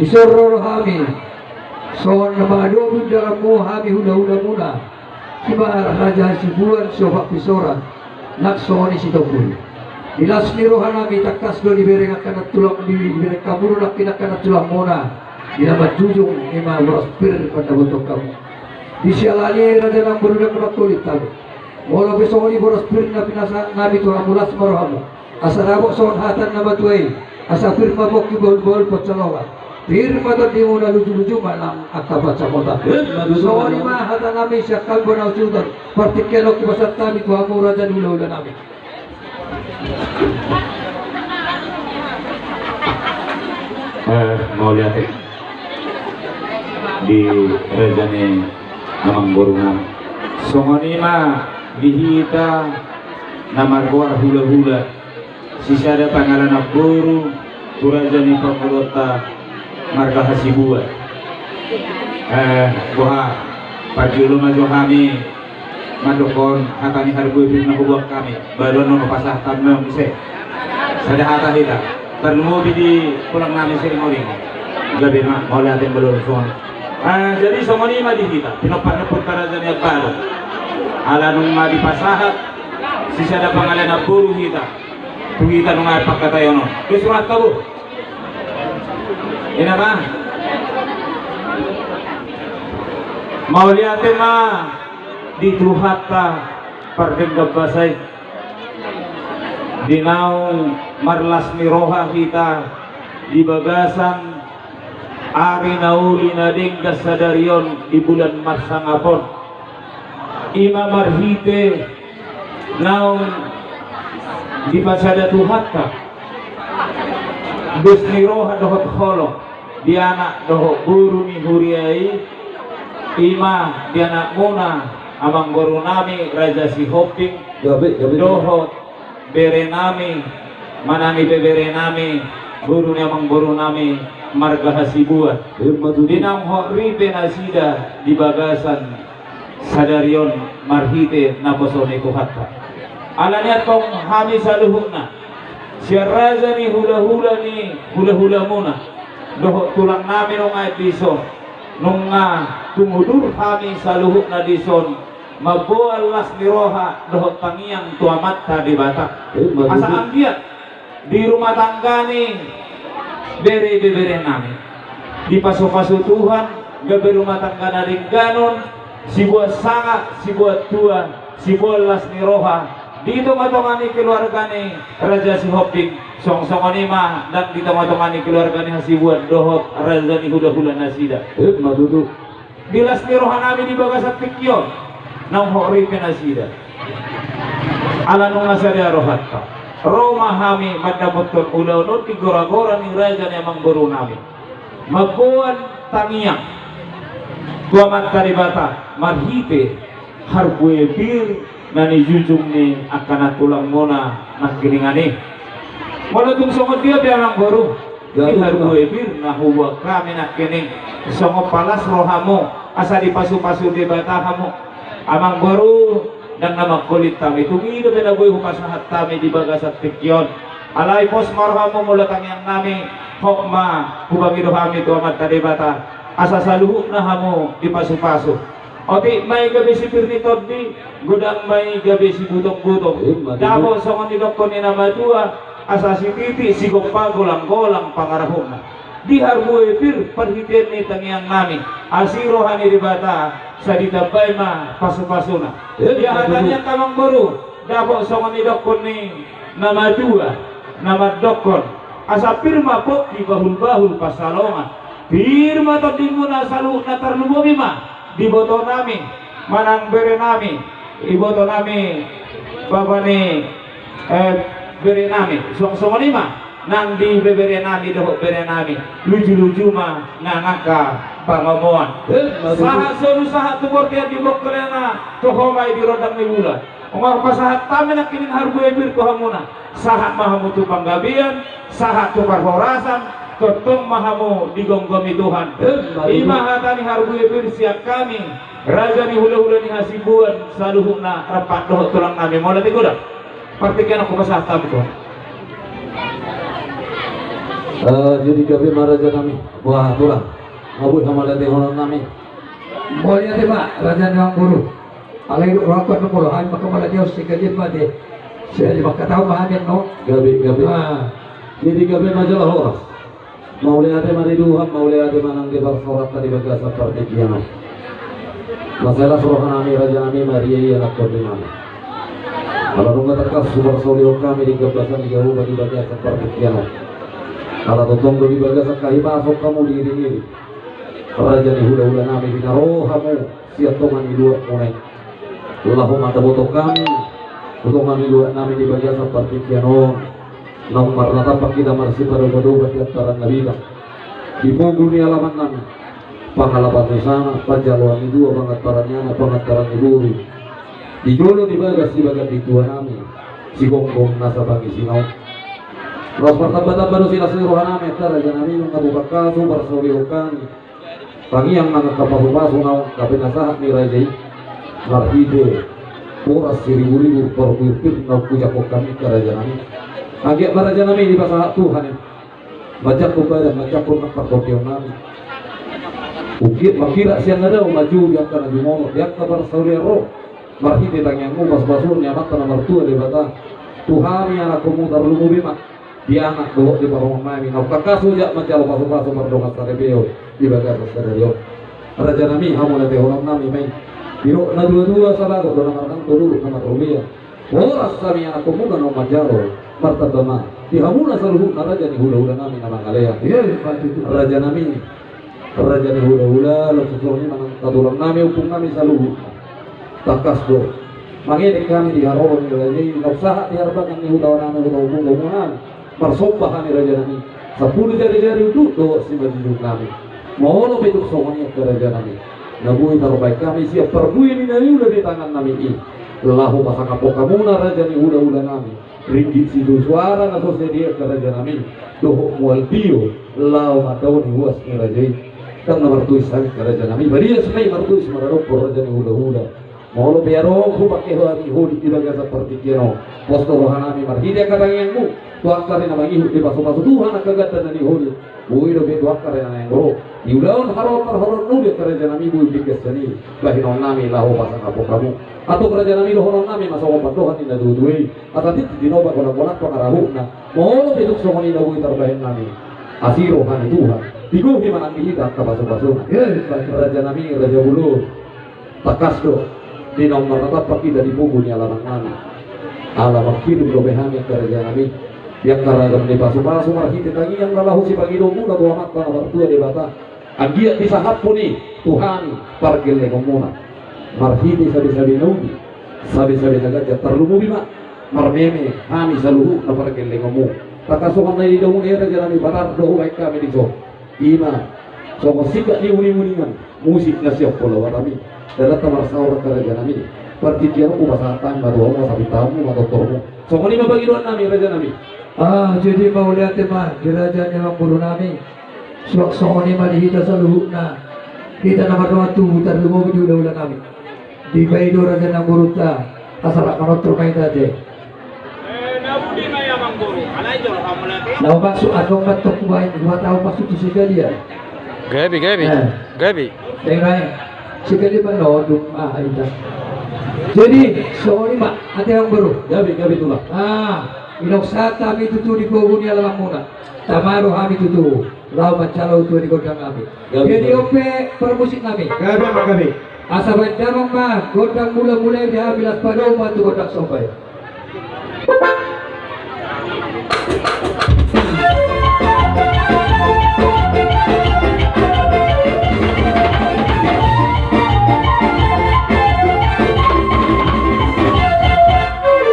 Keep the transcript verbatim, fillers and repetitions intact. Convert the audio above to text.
Dison ro hami songon na mangadopi undanganmu hami hulahulamuna, ima Raja Hasibuan si Opat Pisora, nang songon i Sitompul. Di las ni rohanami tangkas do dibereng angka na tulang, dibereng hamu do nangkin angka na tulangmuna di na manjujung, ima boras pir mandapothon hamu. Di siala ni i raja nang boru, ndang na mangkolit hami. Molo pe songon i boras pir na pinasahatnami tu hamu, las ma rohamu. Asa dapot songon hata ni na matua i, asa pir ma pongki, bahulbahul pansalongan. Pir ma tondimuna, lujuluju ma nang angka pansamotan. Songon i ma hatanami sian hami bona usuton. Partingkian on hupasahat hami tu hamu raja ni hulahulanami. Eh, mauliate di raja ni amangborunami. Songon i ma di hita na margoar hulahula, sisada pangalanan boru tu raja ni pamoruonta marga Hasibuan. Eh, boha, parjolo ma jo hami mandokkon hata ni harbue pir na huboan hami. Baru on hupasahat hami ma muse sada hata hita. Tarlumobi di tulangnami Siringoringo. Gabe ma, mauliate ma, molo songon i. Ah, jadi songon i ma di hita, pinompar ni ompunta Raja ni Ambaru. Ala nunga dipasahat sisada pangalanan boru hita. Tu hita nunga pangkataion on. Be surat kabu. Ina ma. Mauliate ma di Tuhanta pardenggan basa i. Di naung marlas ni roha hita di bagasan ari na uli na denggan sadari on di bulan marsangap on. Ima marhite naung dipasada Tuhanta dos ni roha dohot holong di anak dohot boru ni huria i, ima di anakmuna amangborunami Raja Sihombing, gabe, gabe, dohot berenami, manang ibeberenami, boru ni amangborunami marga Hasibuan. Ima tutu. Di naung hot ripe nasida di bagasan sadari on marhite naposo ni Tuhanta. Alani i antong hami saluhutna, sian raja ni hulahula ni hulahulamuna dohot tulangnami nunga dison, nunga tung udur hami saluhutna dison, mamboan las ni roha dohot tangiang tu Amanta Debata. Ima tutu. Asa anggiat di rumah tangga ni bere ibeberenami, dipasupasu Tuhan, gabe rumah tangga na denggan on, siboan sangap, siboan tua, siboan las ni roha di tongatonga ni keluarga ni Raja Sihombing, songsongon i ma nang di tongatonga ni keluarga ni Hasibuan dohot raja ni hulahula nasida. Ima tutu. Di las ni rohanami di bagasan tingki on, naung hot ripe nasida. Ala nunga sada rohanta, ro ma hami mandapothon ulaon on di goragora ni raja ni amangborunami, mamboan tangiang tu Amanta Debata marhite harbue pir na nijujung ni angka na tulangmuna nangkiningan i. Molo tung songon dia pe amangboru, di harbue pir na huboan hami nangkining, songon palas rohamu asa dipasupasu Debata hamu. Amangboru, ndang na mangkolit hami, tung i dope na boi hupasahat hami di bagasan tingki on. Alai pos ma rohamu molo tangiangnami, hot ma hupangido hami tu Amanta Debata asa saluhutna hamu dipasupasu. Otik ma i gabe sipir ni tondi, godang ma i gabe sibutongbutong. Ima tutu. Dapot songon nidokkon ni na matua, asa sititi sigompa, golanggolang pangarahutna. Di harbue pir parhitean ni tangiangnami, asi roha ni Debata, sai ditambai ma pasupasuna. Ima tutu. Di hata ni angka amangboru, dapot songon nidokkon ni na matua na mandokkon, asa pir ma pongki, bahulbahul pansalongan. Pir ma tondimuna saluhutna, tarlumobi ma di ibotonami manang berenami, ibotonami, bapa ni, eh, berenami, songsongon i ma nang di ibeberenami dohot berenami, lujuluju ma nang angka pangomoan. Ima tutu. Sahat solu, sahat tu bontean, di bongkelena toho ma i di rondang ni bulan. Nunga hupasahat hami nangkining harbue pir tu hamuna. Sahat ma hamu tu panggabean, sahat tu parhorasan, tongtong ma hamu digomgomi Tuhan. Ima tutu. Ima hata ni harbue pir sian hami, raja ni hulahula ni Hasibuan saluhutna, rap dohot tulangnami. Mauliate godang. Partingkian on hupasahat hami, Tulang. Eh, jadi gabe ma raja nami. Wah, tulang. Mauliate ma raja nami. Mauliate ma raja nami, amang boru. Alai dok rohakon molo hami mangkaholongi sahali mate. Sahali manghatahon ma hami, no. Gabe, gabe. Ah. Jadi gabe ma jala horas. Mauliate ma di Tuhan, mauliate ma nang di parsaoranta di bagasan partingkian on. Mansai las roha nami raja nami, maria ia nang tondi nami. Ala nunga tangkas huparsaulihon hami di gambasan ni Jahowa di bagasan partingkian on. Ala tongtong do di bagasan hahipason hamu diiringiring raja ni hulahula nami di na ro hamu sian tonga ni luat muna i. Laho mandapothon hami tu tonga ni luat nami di bagasan partingkian on. Naung marnatampak hita marsipadopadopan di antaran na bidang di pogu ni alaman nami. Pangalapan ni sanak, panjaloan ni tua, pangantaran ni anak, pangantaran ni boru. Di jolo ni bagas di bagas ni tua nami, sigomgom nasa pangisina on. Laos martambatamba do silas ni roha nami, angka raja nami, nunga bupangkasu parsaulihon hami tangiang nang angka pasupasu naung hape na sahat ni raja i. Marhite boras siriburibu parpirpir naung hujangkon hami, angka raja nami. Anggiat ma raja nami dipasahat Tuhan i manjangkon badan, manjangkon nang partondion nami. Ungkit mangkira sian na dao, maju di angka na jumomo, di angka parsaulian ro. Marhite tangiangmu, pasupasuon ni Amanta na martua Debata tu hami anakkonmu, tarlumobi ma di anak dohot di parumaen nami, naung tangkas ojak manjalo pasupasu mardongan saripeon di bagasan sadari on. Raja nami, hamu na tehonon nami ma i. Didok na tuatua, sabagot do na marhang, tolu do na marrobean. Horas hami anakkonmuna naung manjalo, martamba ma di hamuna saluhutna raja ni hulahula nami na mangalean. Raja nami, raja ni hulahula, laos songon i ma nang tulang nami, ompung nami saluhutna. Tangkas do mangedek hami di haroro ni raja i, naung sahat di harbangan ni huta nami, huta ompung, ompung nami. Marsomba hami raja nami, sampulu jarijari unduk dohot simanjujung nami. Molo pe tung songon i, angka raja nami, na boi tarbahen hami sian parbue ni na niula di tangan nami i, laho pasangaphon hamuna raja ni hulahula nami ringgit sitio suara na so sadia, angka raja nami, dohot mual tio laho mandaoni huas ni raja i. Ndang na martuis hami, angka raja nami, badias ma i martuis maradophon raja ni hulahula. Molo pe adong hupangke hami holit di bagasan partingkian on, pos do roha nami marhite angka tangiangmu tu angka ari na mangihut, dipasupasu Tuhan angka ganda na niholit. Boi dope tu angka ari na naeng ro, diulahon haroan parhoraon na uli, angka raja nami, boi pinggan sian i bahenon nami laho pasangaphon hamu. Antong raja nami, dohonon nami ma songon pandohan ni na tuatua i: Asa tintin di noba, golanggolang pangarahutna. Molo pe tung songon i, na boi tarbahen nami, asi roha ni Tuhan, digohi ma nang di hita angka pasupasuna. Raja nami, raja bolon. Tangkas do di naung marnatampak hita di pogu ni alaman nami, ala mangkirim dope hami, angka raja nami, di angka ragam ni pasupasu marhite tangiang na laho sipangidoonmuna tu Amanta na martua Debata, anggiat disahaphon i tu hami pargellengonmuna marhite sabesabe na uli, sabesabe na ganjang, tarlumobi ma marmeme hami saluhutna pargellengonmu. Tangkas songon na nidamuna i, raja nami, patar do hubahen hami dison. Ima songon singkat ni uninguningan, musik na sian Pulo Batam i. Ndada ta marsaor, angka raja nami. Partingkian on hupasahat hami ma tu hamu, asa pinta hamu ma tortormu. Songon i ma pangidoan nami, raja nami. Ah, jadi mauliate ma di raja ni amangboru nami. Suang songon i ma di hita saluhutna, hita na mardongan tubu, tarlumobi di hulahula nami. Dibahen do raja ni amangborunta, asa rap manortor ma hita ate. Na maksud adong ma tong hubahen, huhatahon maksud tu si Galia. Gabe, gabe. Eh. Gabe. Dengai. Si Galia manodung, ah, ita. Jadi songon i ma ate, amangboru. Gabe, gabe tulang. Ah, inok sata hami tutu di pogu ni alamanmuna. Tama do hami tutu laho manjalo tua di gondang nami. Gabe. Jadi on pe parmusik nami. Gabe ma, gabe. Asa bahen damang ma gondang mulamula i di hami, laos padomu ma tu gondang somba i.